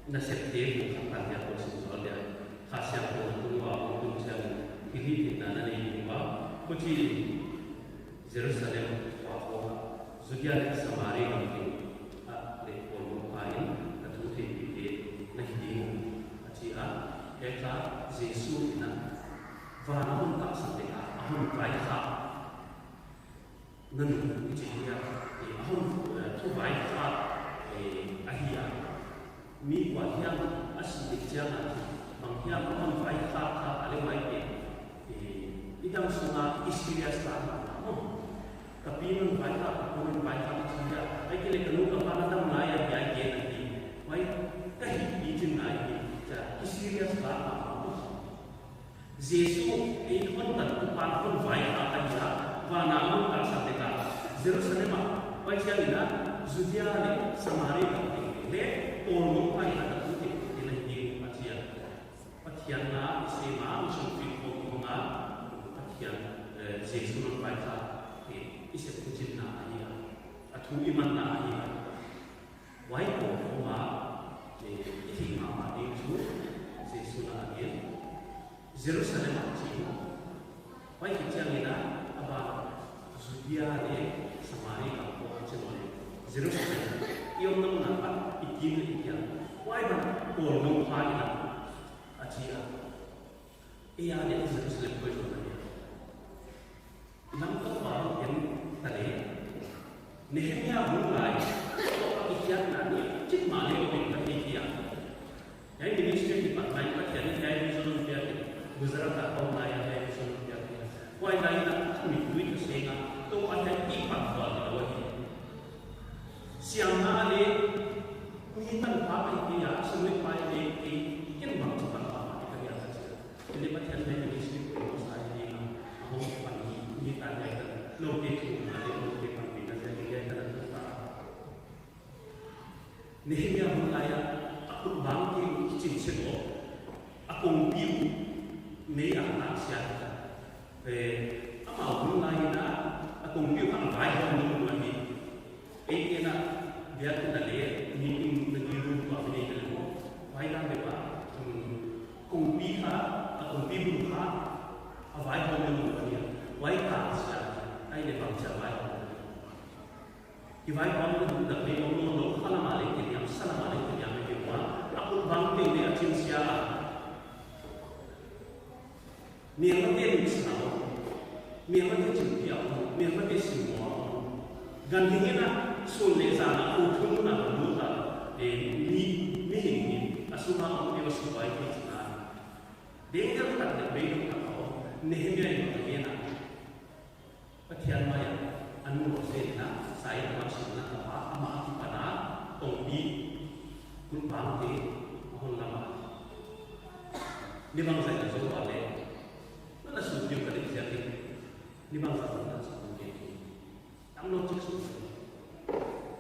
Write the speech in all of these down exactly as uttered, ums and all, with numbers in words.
Nasepte bung khat pan dia kou sim zual dia. Kha Siangthou na tung ua hong tun chiangin thilhihtheihna na nei ding ua, huchiin Jerusalem khua khawng ah, Judea leh Samari gam teng ah leh pawlnophain ka thu theihpihte na hi ding uh, a chi a. Hiai kha Jesu in a van a hon tahsan teng a, a hon vaikhak na nung i chih hi a, eh, a hon, eh, thu vaikhak, eh, ahi a. Mi kua hiam a sih leh chiang a, bang hiam a hon vaikhak kha a leh huaite, eh, i dam sung a i serious ta mahmah maw. Ka pi'n a hon vaikhak, ka pu'n a hon vaikhak chi a, ahihkeileh ka nu ka pa'n a dam lai a hiai gen a hi. Huai ka hihpichinna hi, chia i serious ta mahmah maw. Jesu ei hon tan tupa'n hon vaikhak ahi a, van a hon tahsan teng a, Jerusalem ah, huai chiangin a, Judea leh Samari gam teng leh pawlnophain ka thu theihpihte na hi ding uh, a chi a. Pathian na i sem a, mission field khawng i hong a, Pathian, eh, Jesu na hon vaikhak te i sep huchi'n na ahi a, a thu i manna ahi a. Huai pawlkhawm ah, eh, i theih mahmah ding chu Jesu na a gen, Jerusalem ah chi. Huai khit chiangin a, a ban Judea leh Samari gam khawng ah chi lou, Jerusalem i omna mun apat i kim leh i kial, huai ban pawlnoupha in a, a chi a. Ei a leh Jerusalem koi zong a leh lam ka pa en ta leh, Nehemia hun lai toh a kikhiatna ni chik mah leh om in ka thei kei a. Hiai ministry kipat mai Pathian in hiai vision hon piak in, Gujarat a ka om lai a hiai vision hon piak in. Huai lai in a ka mitmui ka seng a, toh a hiai kipat vual lou ahi. Siamna leh mi tanpha ka hi kei a, sum leh pai leh kei, ken bangchi tanpha mah ka hi a ka chi a. Kei leh Pathian leh ministry poimoh sa hi ding a, a hong pan hi, hi ta leh ka, noute thumna leh noute panpihna leh kei leh ka na ta. Nehemia hun lai a, a khut bangte uh kichin se lou, a kongpi uh mei a nak sia ta. Eh, amau hun lai in a, a kongpi uh kha a vaihawmna mun ahi. Eite'n a, biakin a leh, meeting na di room tua mi nei ka leh maw. Huai dan deuh a, hmm, kongpi kha, a kongpi bul kha, a vaihawmna mun ahi a. Huai tak sia, ai leh bang sia vaihawm. Kivaihawmna mun dak leh om nawnlou, khalam a leh kiliam, salam a leh kiliam ahi ua. A khut bangte uh leh a chin sia a. Melmate nung sa a om, melmate chingpi a om, melmate simmawh a om. Ganhing in a sun leh zan a, u thum na ka lut a, eh, mi, mihing in a sung a om, eh, a sung vai ki china. Dengdel tak leh beidong tak a om, Nehemia in a gen a. Pathian mai a, a nu a zen in a, sai a lam sim na ka pa, amah akipan a, kongpi, khut bangte, a hon lam a. Ni bangzah in a zou a leh, na na sut diu ka leh ziak in, ni bangzah in na sut diu. Tam lou chik sut.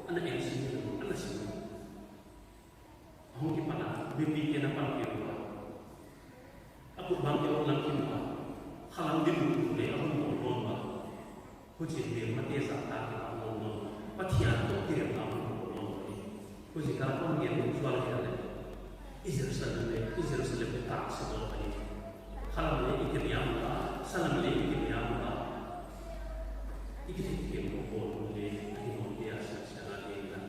Ana en sim, ana sim. A hong kipan a, mipite'n a panpih ua. A khut bangte uh a hon lam khin ua. Khalam dinmun leh a hon bawl nawn ua. Huchiin melmate zahtakte uh a hon bawl nawn ua. Pathian toh kiremna a hon bawl nawn ua. Huchiin ka hon gen zual ahihleh, i Jerusalem leh, i Jerusalem leh tak se lou ahi. Khalam leh i kiliam ua, salam leh i kiliam ua. I kitheih kei bawl leh, a hi nawn dia sia sia na ding na.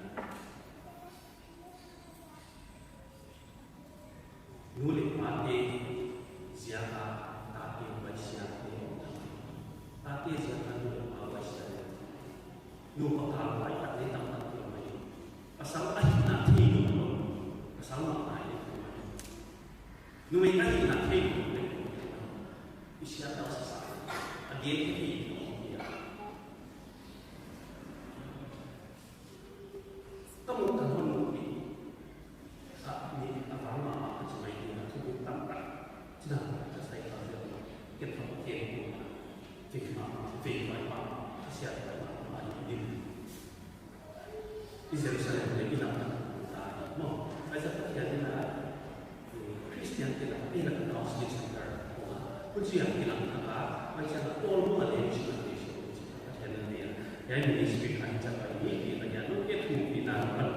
Nu leh pate ziak a tate huaisia te om tham. Tate ziak a nu leh pa huaisia te om tham. Nupa kal huai tak leh tam tak te om ahi. Pasal ahihna theilou lou. Pasal mahmah leh om ahi. Numei ahihna theilou lou. I sia tau sasa. A gen theilou lou. Ka muh ka hon muh ni. Sa ni a vang mahmah ka chi mai ni na thu tamtak. China ka sai ka zia. Ken tham ken ko na. Vei mahmah, vei vai mahmah, ka sia vai mahmah ni din. I Jerusalem leh i lam na ta ni maw. Ai sa ka tia ni na. Christian te na, i na ka counseling center ko na. Kun sia i lam na ka, ai sa ka tol mo a leh chi na te so. Ka tia ni na. Hiai ministry kha i chapa ni, ni na ya no ke thu ni na pan.